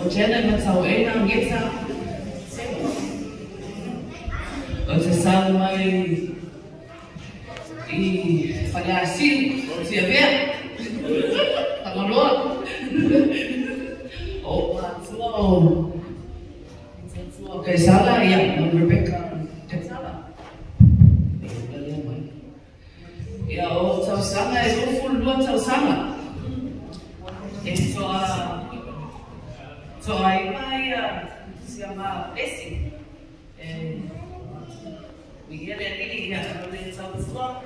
O Janet Matauena Ngeta. O te sau mai i Faleasiu, Tiavea. Tangaloa. O Matua o Tua Kaisala, ia, o Rebecca Kaisala. Ia, o tausaga e 22 tausaga. E toa ima ia sia ma esi. E ia le alii ia o le tautua.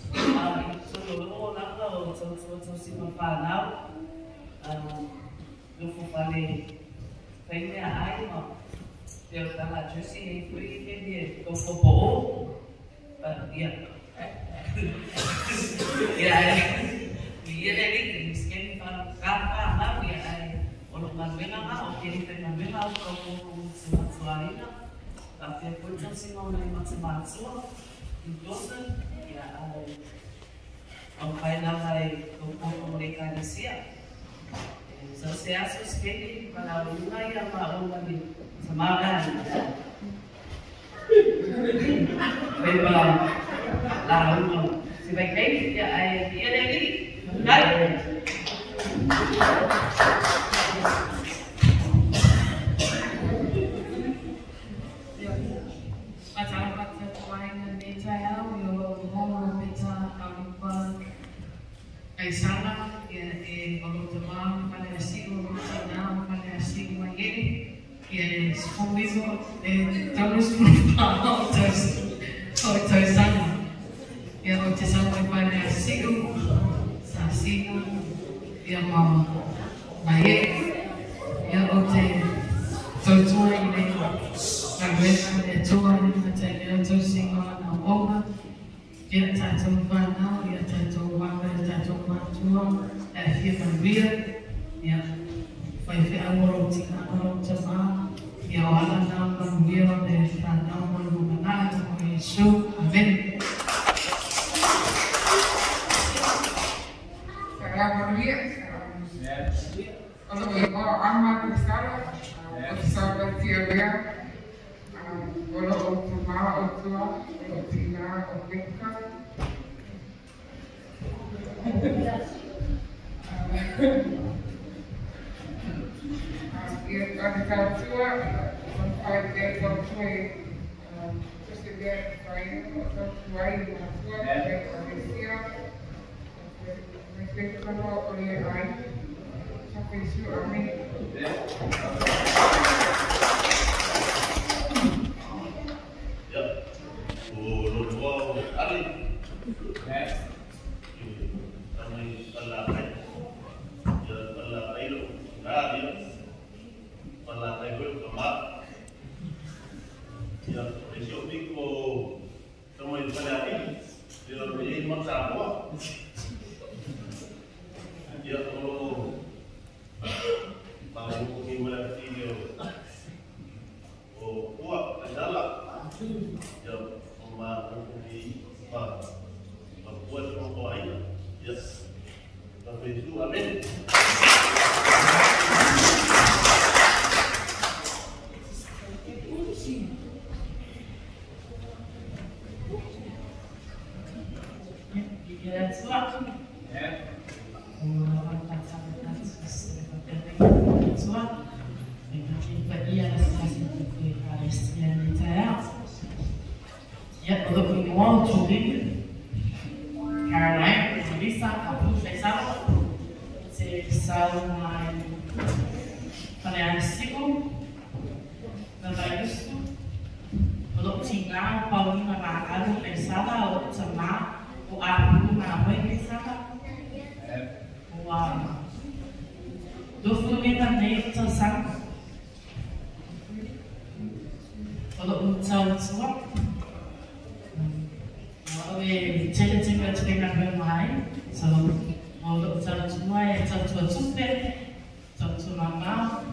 I tolo lava o tautua tausi ma whanau. Nofo whale whaimea ai ma te o tala Josie e fui e e tau popo o. But yeah. Ia, ia le alii, miskeni whanau ia ai o lo manuela ma o keri whai manuela o tau popo se matuarina. Ka pia koe tausi ma o nei matumātua i Dawson, ia ai au kai lava e tau popo o le ekalesia. So se aso skeni pala o lunga ia ma o mani samara. Wei ma la unga. Si vai kei ia ai ia le alii. Kai. Kaisala, ia e o lo tama Faleasiu, o lo tina Faleasiu mai e, ia e sfomiso, e talu sfupa o tausaga. Ia o te sau mai Faleasiu, Sasiu, ia ma mai e, ia o te tautua i le galuega le Atua i le matailea tausiga o na onga, ia tātou whanau, ia tātou waka, ia tātou mātua, e whia manuia, ia whai whea oro tina oro tama, ia o ala nā manuia o le whanau mo le lumanai, o Yesu. Amen. Salam manuia. O lo o ama kusala, o sala tia o lo o tama o tua, o tina o weka. Ia a te tautua, o whai te tautua i tusi lea whai o tautua i matua, e o lesia, me te kanoa o le ai. Sa amen. Ia, o lotoa o Ali. Tamai palakai. Ia palakai lo na ia. Palakai hoi kama. Ia, e si o piko tamai palakai. Ia lo ye matsamoa. Ia o lo mau ki mala ti o ua kaisala. Ia o ma ki pa pa pua o aina. Yes. Amen. Caroline, Melissa, Apu, Faisal, te sau mai Faleasiu, Navaiusu, o lo tina o Paulina Ma'alu Faisala, o tama o Apu Ma'amoe Faisala, o a dofu mena nei o tausaga. O lo tautua, o e tele tele tele ngā hoi mai, so o lo tautua e tautua tupe, tautua mamao,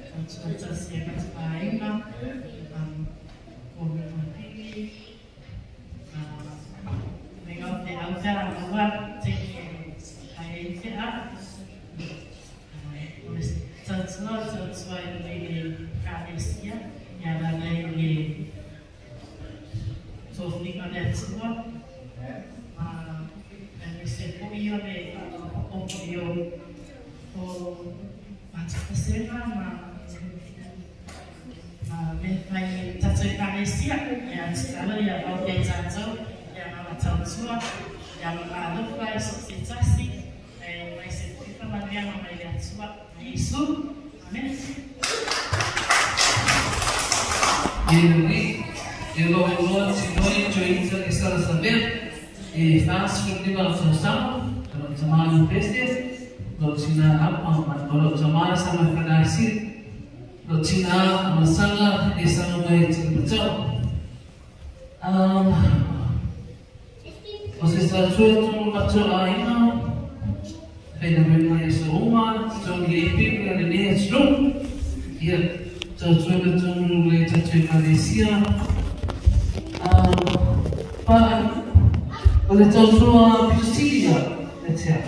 tautua tausia matuaina, o me mapili, me ngau te au te ara mua, te kai te a, o le tautua o tautua i le ekalesia e ala ai i le tofiga o le Atua ma aemaise foi o le faaopoopo foi o faatupesega ma ma mea fai i tatou ekalesia. Ia tatalo ia mau pea i tatou le agaga tautua, le agaga alofa i so o se tasi, aemaise foi faamanuiaga mai le Atua ma Iesu. Amene. Ia e lou igoa Tinoi Joita Isalasavea, e 45 tausaga, o lou tamā Lupese, lou tinā o lou tamā Sama Faleasiu, lou tinā Amasaga e saga mai Tigapatau. O se tautua tonu matou aiga, faigaluega i aso uma, totogi ai pili a lenei atunuu. Ia, tautuaina tonu le tatou ekalesia. Pa, o le tautua pito sili ia ia te au,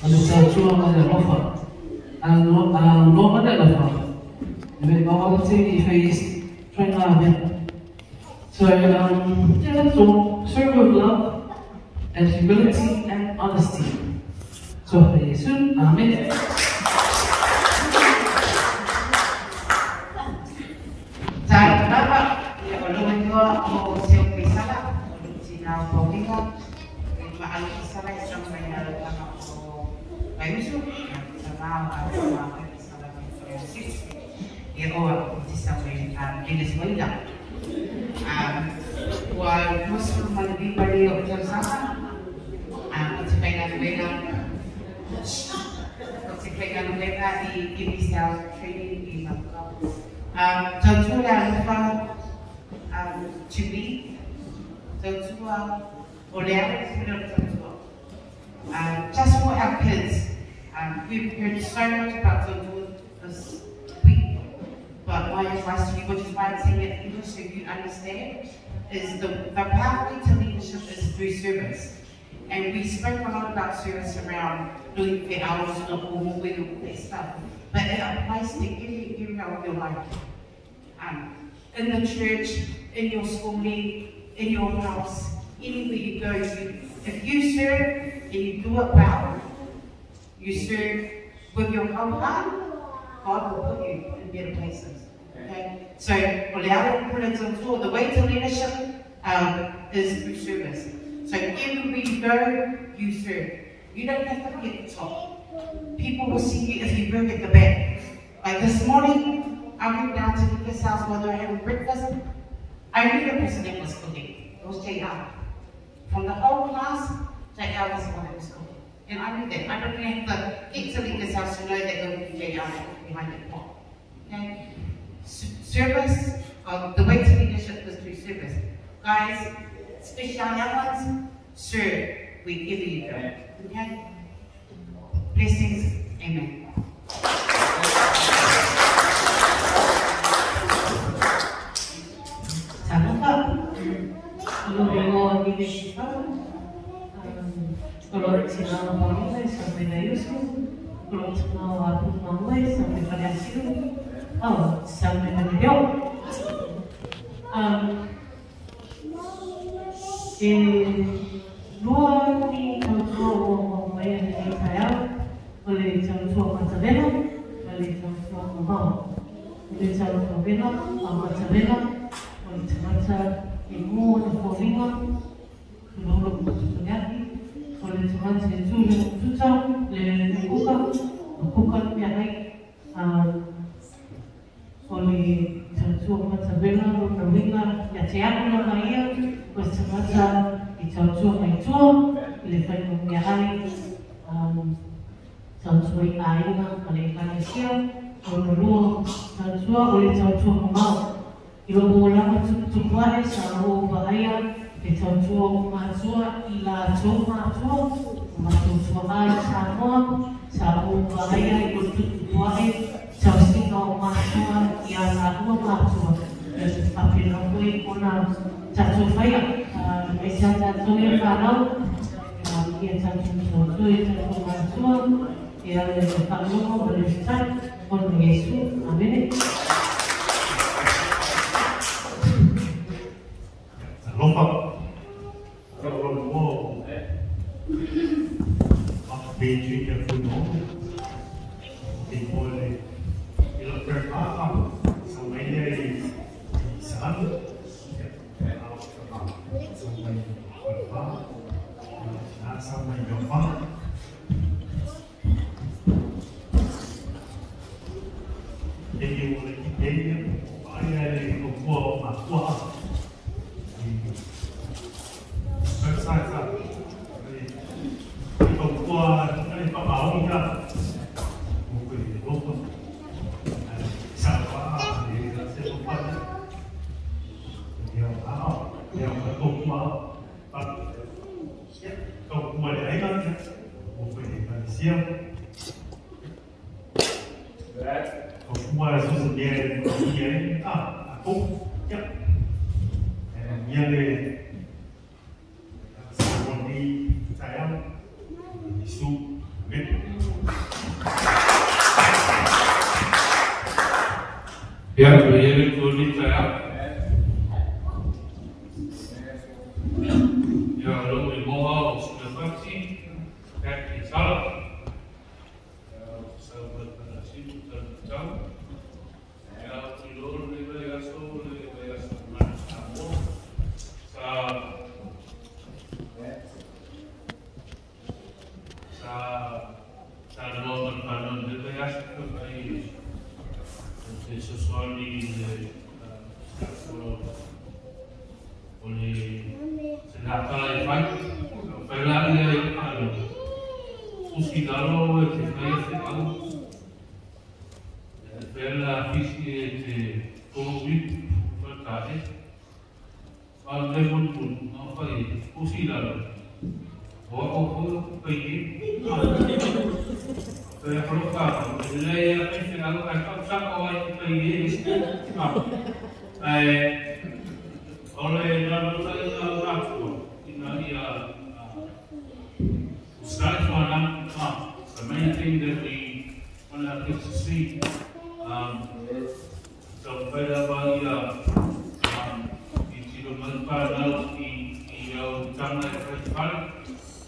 o le tautua ma le alofa. A loa ma le alofa, e le maua le taimi e fai ai se ituaiga mea. So, yeah, that's all. Serve with love and humility and honesty. Taufa Iesu. Amen. Talofa lava, ia o lou igoa o Seo Kaisala, o lou tina o Pauliga, e maalofa sala i sama mai alalaga o Vaiusu, ia tama o Alofa Kaisala mai Faleasiu. Ia o aku te sama mai Venezuela. Ua 25 lea o tausaga, ou te faigaluega ou te faigaluega i Give Sales Training i Manukau. Tautua le alofa to me, tautua o le ala le o le tautua. Just for our kids, we've heard so much about tautua this week, but my advice to you, which is why I'm saying it in English so you understand, is the pathway to leadership is through service. And we spoke a lot about service around doing the hours and all that stuff. But it applies to every area of your life. In the church, in your schooling, in your house, anywhere you go, if you serve and you do it well, you serve with your whole heart, God will put you in better places. Okay? So, the way to leadership is through service. So everywhere you go, you serve. You don't have to be at the top. People will see you if you work at the back. Like this morning, I went down to Nika's house while they were having breakfast. I knew the person that was cooking. It was JR. From the whole class, JR was the one that was cooking. And I knew that. I didn't have to get to Nika's house to know that it would be JR behind the pot. Okay? Service, the way to leadership is through service. Guys, especially our young ones, serve wherever you go. Okay? Blessings. Amen. Talofa, o lou igoa i le Sifau, o lou tina o Paulina i sa mai Vaiusu, o lou tama o Apu Maua i sa mai Faleasiu, o sa mai Manuveo. E lua ni tautua ua maua mai i lenei taeao, o le tautua matavela ma le tautua mamao. O le tautua vela a matavela, o le tagata e mo ona foliga, tulou lou tutuleahi, o le tagata e tu i le tuta, le kuka, o kuka le mea ai, o le tautua matavela lona uiga ia te au lava ia, o se tagata i tautua mai tua, i le whainga mea ai, tautua i aiga ma le ekalesia, o lona lua tautua o le tautua mamao. I lou olaga tuputupu ae sa ou vaaia le tautua o matua i latou matua, o matou tua'a i Samoa, sa ou vaaia i lou tuputupu ae tausiga o matua i a laua matua, ia faapena foi ona tatou faia, aemaise a tatou ia fanau, ia tatou tautua i tatou matua, ia le faalogo ma le fetai. Totonu Iesu. Amene. Alofa. Alofa. Beijing e funo. E poi il per sa mai i san. Sa mai fa. Sa mai yo fa. E io le ideia, ai ai o tua ma tua. Ya, beliau kulit saya. Ya, lalu ibu sudah vaksin, kaki salah. Sahabat nasi betul. Ya, tidur lebih aso lebih aso mana kamu. Sa sa sa dua berpanon lebih aso kepada sesuatu oleh senjata lain, pelari yang ada, usidalo te fai au, pela fisi te kowi pertase, al lebun pun apa usidalo, o pai Pero le mencionado a causa o hay país ole na no na na ina ia start for na the main thing that we want our kids to see so pera ba ia i tiro mai pa na i i au tanga e fai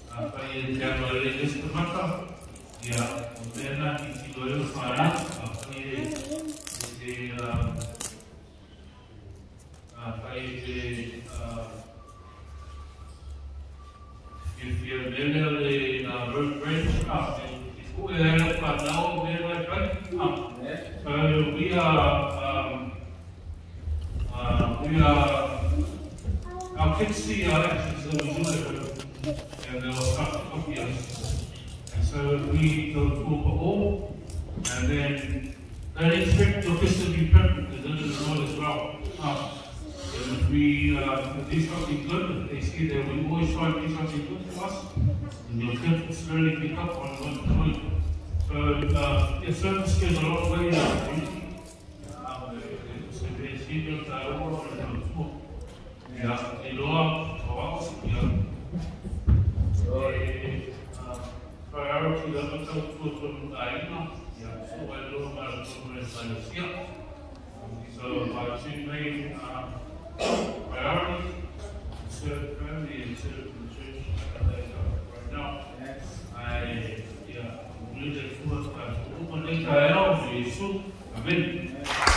fai e te alo le mata. Ya, pena i tiro e whara, a whai e te a whai te whiawhia mele le road bridge, a te kue aero ka nao mele ai whai. So we are, our kids see our actions that we do at home, and they'll start to copy us. And so we go to all, and then they expect the kids to be perfect, because they're in the world as well. And if we do something good, if they see that we always try to do something good for us, and your kids will slowly pick up on what we're doing. So yeah, service goes a long way in our community. Priority level so my two main priorities, serve the family and serve the church right now. I believe that. Amen.